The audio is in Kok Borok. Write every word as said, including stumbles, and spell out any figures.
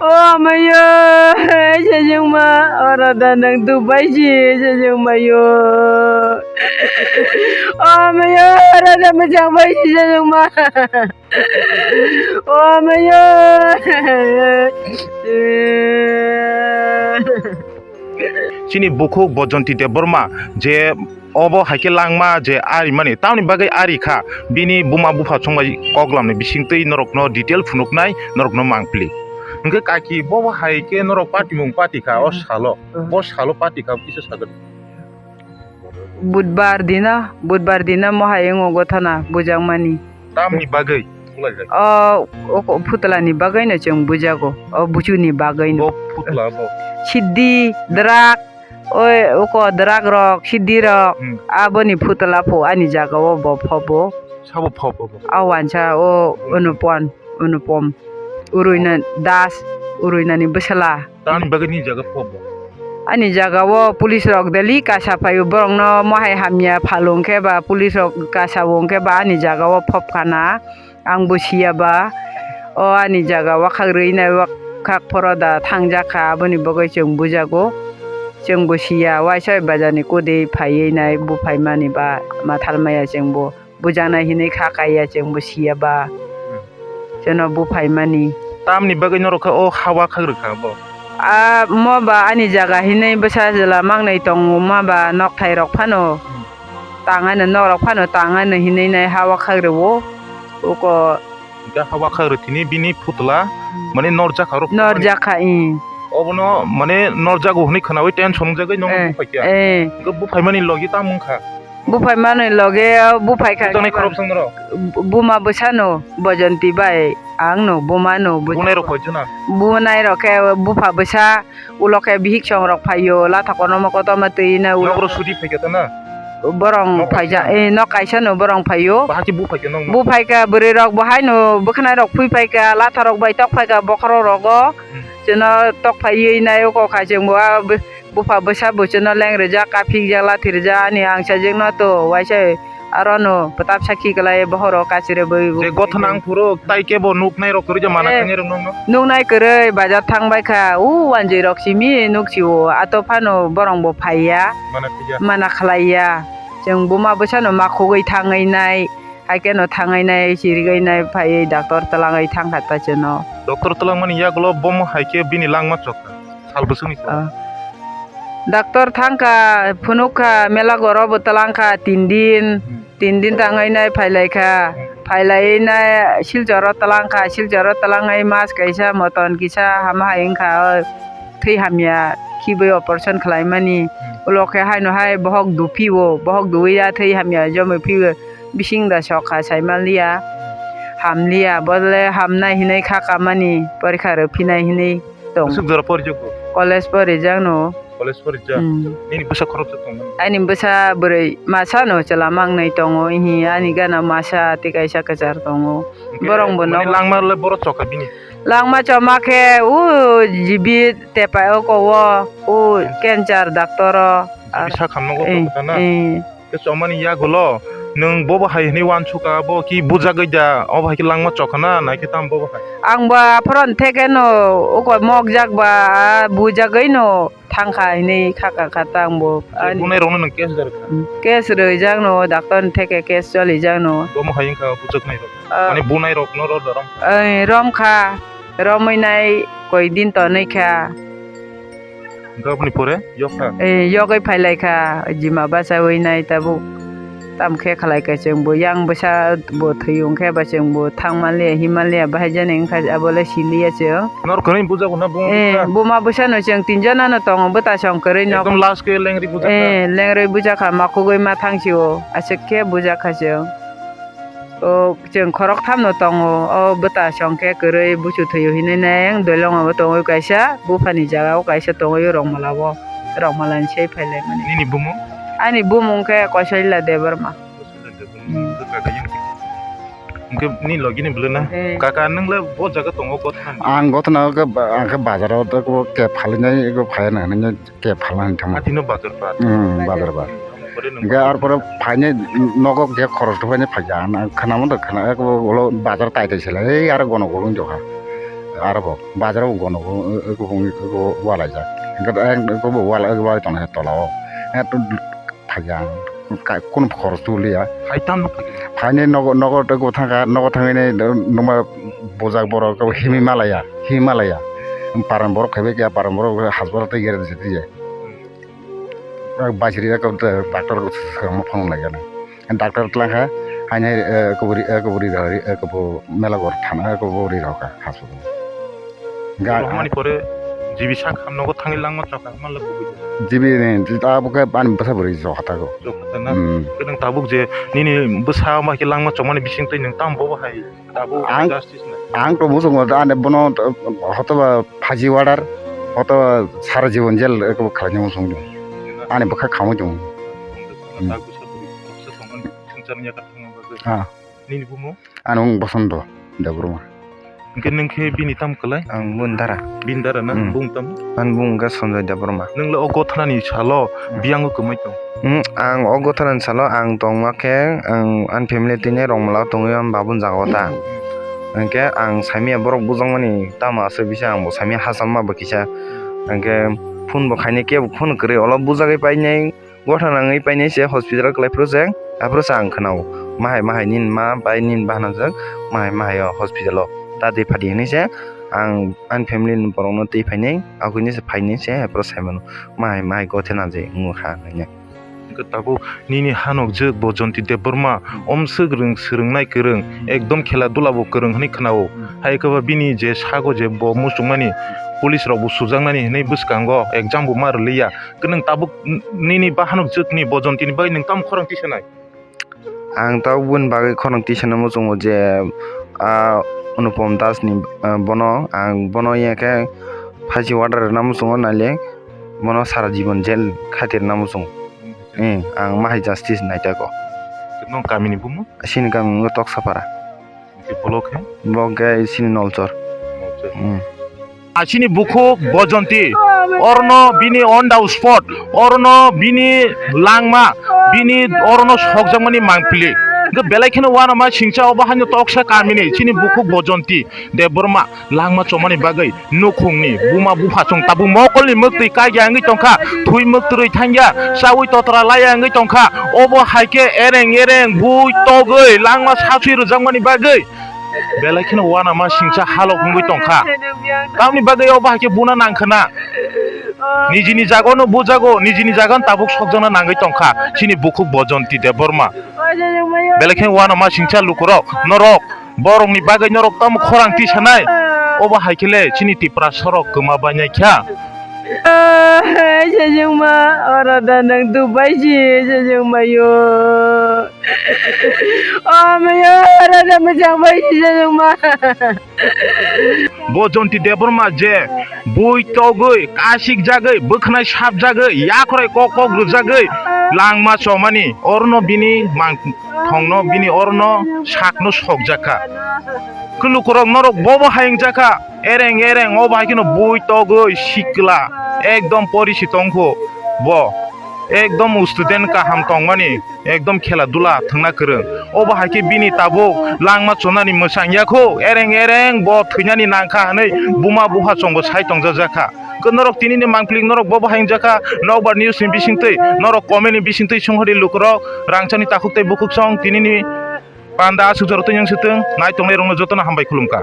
O amayo, sejengma, oro da nang Dubai si, sejengmayo. O amayo, oro da mojang bai si, sejengma. O amayo. Chini bukhuk Bojonti Debbarma je obo hai khe langma je ari mani, tamni bagwi ari kha, bini buma bupha chongbai koklamni bisingtwi norokno detail phunuknai, norokno mangpili. Hwnkhe kaki bobo hai khe norok patimung pati kha o salo, bo salo pati kha kisa sagwi. Budbar dino, budbar dino mohai wngo gothana bujakmani. Tamni bagwi? O, o ko-, phutlani bagwino chwng bujago, o buchuni bagwino. Bo phutla bo? Siddi, drak, oi, o ko drak rok, siddi rok, hmm, aboni phutla pho ani jaga o bo phobo. Sabo phobo bo? A wansa o Onupon, Onupom, Uruina Das, Uruinani bwsala. Tamni bagwi nini jaga phobo? Ani jaga o police rok daily kasa phaio, borokno mohai hamya phalung khe ba police rok kasa wng khe ba ani jaga o phop khana, ang bo siya ba. O ani jaga o khak rwinai o khak phoro da thangjak kha, aboni bagwi chwng bujago, chwng bo siya, waisa bazar ni kudui phaiwi nai buphai mani ba mathal maya chwng bo. Bujaknai hinwi kha kaiya chwngbo siya ba. Hmm. Chwngno buphaimani. Tamni bagwi norok khe o hawa khagrwkha bo? A, mo ba ani jaga hinwi bwsa jwla mangnai tongo, ma ba nokthai rok phano. Hmm. Tangano norok phano tangano hinwi nai hawa khagrwo. Uko. Hingke hawa khagrwi tini bini phutla, hmm, mane norjak kha rok. Norjak kha, ih. Obono mane norjago hinwi khwnawi tension wngjagwi nokno, eh, buphaikha. Eh. Hingke buphaimani logi tamo wngkha? Buphai manwi loge, o buphai kha. Bujaknai khoroksa norok? Bu-, buma bwsano, Bojonti bai angno, bumano, bu-, bunai rok koi jona? Bunai rok khe bupha bwsa, ulo khe bihik song rok phaio, latha kotorma kotorma twi na ulo. Nokro sudi phaikha ta na? Borong phaija, eh, nok kaisa no borong phaio. Bahai khe buphaikha nokno? Buphaikha, bwrwi rok bo haino bwkhanai rok phui phaikha, latha rok bai tok phaikha bokhorok rogo. Hmm. Chwngno tok phaiwi nai o kok hai chwngbo a bw-, bupha bwsa bo chwngno leng rijak, kaphik jak, lathi rijak, ani ang sajwkno to waisa aro no bwtap sakhi kwlai bokhorok kachire bwi. Je gothana ang phuru tai kebo nuknai rok kwrwi ja mana, eh, thangwi rok nokno? Nuknai kwrwi bazar thang bai kha, u wanjwi rok simi nuk si o, ato phano borong bo phai ya. Mana khlai ya. Mana khlai ya. Chwng buma bwsano ma khugwi thangwi nai. Hai khe no thangwi nai, chirigwi nai, phaiwi doctor twlangwi thang kha ta chwngno. Doctor twlangmani yagulo bomo hai khe bini langma chok kha, sal bwswkni sal. Ah. Doctor thang kha, phunuk kha, mela goro bo twlang kha tin din, hmm, tin din tangwi nai phailai kha. Hmm. Phailai nai Silchoro twlang kha, Silchoro twlangwi mas kaisa moton kisa hama hai wng kha, o thwi hamya khibwi operation khlaimani. Hmm. Ulo khe haino hai bohok duphio, bohok duwi ya thwi hamya jomwi phio. Bising da sok kha, sai man liya, ham liya, bo le hamnai hinui kha kamani, porikha rw phinai hinui tong. Aswk jora porijakgo? College porijak no. College porijak? Hmm. Nini bwsa khoroksa tong mani? Ani bwsa bwrwi masa no chwla mangnai tongo, ihi ani gana masa tei kaisa kwchar tongo. Hingke borong bo mane nogo. Langma le borok chokha bini? Langma choma khe o G B tepai o kowo, o cancer doctor o. G B sakha nogo, eh, tongkha na? Eh. Khe chomani yagulo nwng bobo hai hwnwi uansukha, bo ki bujagwi da, obo hai khe langma chokha na, nai khe tamo bobo hai? Ang bo aphuru thekeno uko mokjak ba, bujagwi no thangkha hwnwi khakha kha ta ang bo. Je ani bunai rokno nwng case da rwkha? Case rwjak no, doctor ni theke case cholijak no. Bomo hai wngkha bujaknai rok. Ah. Mane bunai rokno ro da rom? Ai, romkha, romwi nai koi din tonwi kha. Hingke aboni pore yokha? Eh, yogwi phailai kha, jima bachawi nai tabuk. Tamo khe khlai kha chwng bo, yang bwsa bo thwi hwn khe ba chwng bo thang manliya, him manliya, bahai jani wng kha abo le siliya chwng. Nor kwrwi bujago na buma bwsa? Eh, buma bwsa no chwng tin jona no tongo, bwta song kwrwi nok. Ekdom last khe lengri bujak kha? Eh, lengri bujak kha, ma khugwi ma thang sio, aswk khe bujak kha chwng. O, chwng khoroktham no tongo, o bwta song khe kwrwi buchu thwi o hinwi nai, ang dolongo bo tongwi kaisa, buphani jaga o kaisa tongwi o rongmala o, rongmala ni se phailai mani. Nini bumung? Ani bumung khe Koisoila Debbarma. Koisoila Debbarma. Hmm. Kaka yang. Hingke ni logi ni bwlwi na? Eh. Kaka, nwng le bo jaga tongo gothana? Ang gothana o khe ba-, ang khe bazar o khe phalwi nai, khe phai na hinwi khe phalna thangma. Atino bazar bar? Hmm, bazar bar. Hwnkhe arpore phainai nogo je khoros rwbainai phaikha, ang khwnamantha khwna, eko ulo bazar tai tai se lai, ei aro gono gono wngtokha. Aro bo bazar o gono gono, eko bo wng, eko bo walaijak. Hwnkhe eko bo wala, eko bo wai tongkha tola o. Eko phaikha ang, ka-, kunu khoros tuliya. Hai tamo? Phainai nogo, nogo eko thangkha, nogo thangwi nai nokma bujak borok eko himwi malaya, himwi malaya. Paran borok phaibai kha, paran borok hasbaro tei gere se tije. Basiri eko doctor swkangma phone laigana. Doctor twlangkha, haino, eh, kuburi, eh, kuburi rok, eh, kubu Melagor thana, eh, kubu ri rok kha hospital. Ga- Rohmani pore G B sak ham nogo thangwi langma chokha, hamala kubui. G B ni, ta bo khe ani bwsa bwrwi jokha tago. Jokha ta na? Hmm. Khe nwng tabuk je nini bwsa ma khe langma chokmani bising twi nwng tamo bobo hai? Tabuk ang, justice na. Ang to muchungo ani bono, hotoba phaji order, hotoba sara jibon jail eko khlaina muchungo. Ani bwkha khamwi tongo. Hmm. Tabuk sa bwrwi khoroksa tongmani thwngcharni yakar thangma bagwi. Ah. Nini bumo? Ano wng Bosonto Debbarma. Hwnkhe nwng khe bini tamo kwlai? Ang bini dara. Bini dara na? Hmm. Bung tamo? Ani bung wngkha Sanjoy Debbarma. Nwng le o gothanani salo Hmm. biyang o kwmai tong? Hmm, ang o gothanani salo ang tongma khe ang ani family tini Rongmala tongwi ang babun jaga o ta. Hwnkhe ang saimanya borok bujakmani tamo aswk bisa ang bo saimanya hachal ma bo kisa. Hwnkhe phone bo khainai kebo phone kwrwi olo bujagwi painai. Gotha nangwi painai se hospital kwlai phuru se, aphuru se ang khwnao. Mahai, mahai nini ma bai nini bahanajak, mahai, mahai o hospital o ta twi phadi hinwi se ang ani family ni borokno twi phainai, aguni se phainai se, aphuru sai mano. Mahai, mahai gothe najai wngkha hinwi. Hwnkhe tabuk nini hanok jwk Bojonti Debbarma, omswk rwng swrwngnai kwrwng, ekdom khela dula bo kwrwng hinwi khwnao. Hai khe ba bini je sago je bo muchungmani, police rok bo sujaknani hinwi bwskango exam bo ma rwliya. Khe nwng tabuk n-, nini bahanok jwkni Bojontini bagwi nwng tamo khorang tisanai? Ang tabuk boni bagwi khorang tisana muchungo je, ah, Anupam Das ni, ah, bono, ang bono ya khe phaisi order rwna muchungo, naile bono sara jibon jail khatirna muchungo. Eh, ang mahai justice naitako. Nwng kamini bumo? Chini kami wngkha Toksapara. Hwnkhe bolok khe? Bolok khe chini Nolchor. Nolchor. Hmm. Asini bukhuk Bojonti, orono bini on the spot, orono bini langma, bini orono sokjakmani mangpili. Hwnkhe belai kheno uanama singcha obo haino toksa kamini, chini bukhuk Bojonti Debbarma langma chomani bagwi nukhungni buma bupha chwng tabuk mokolni mwktwi kagya wngwi tongkha, thwi mwktwrwi thangya, chaui totra laya wngwi tongkha, obo hai khe ereng ereng bui togwi langma sasui rwjakmani bagwi. Belai kheno uanama singcha halok wngwi tongkha. Tamni bagwi obo hai khe buna nangkhwna. Nijini jagano bujago, nijini jagano tabuk sokjakna nangwi tongkha chini bukhuk Bojonti Debbarma. Belai kheno uanama singcha lukurok, norok, borokni bagwi norok tamo khorang tisanai. Obo hai khe le chini Tiprasarok kwma bainai kha. Sejongma, oro da nang Dubai si, sejongma yo. O mayo, oro da mwchang bai si, sejongma. Bojonti Debbarma je bui togwi, kasik jagwi, bwkhnai sap jagwi, yakhrai kok kok rwjagwi, langma chomani, orono bini mang-, thongno bini orono sakno sokjakha. Khe lukurok norok bobo hayung jakha, ereng ereng obo hai kheno bui togwi sikla, ekdom porisi tongkho bo, ekdom student kaham tongmani, ekdom khela dula thwngna kwrwng. Obo hai khe bini tabuk langma chonani mwchang yakho, ereng ereng bo thwinani nangkha hwnwi buma bupha chwngbo sai tongjajakha. Khe norok tinini mangpili norok bobo hayung jakha, nokbar news ni bisingtwi, norok comment ni bisingtwi swnghordi lukurok, rangchakni takhuk tei bukhuk song tinini panda aswk jora twi wng swtwng, nai tongnai rokno jotono hambai khulumkha.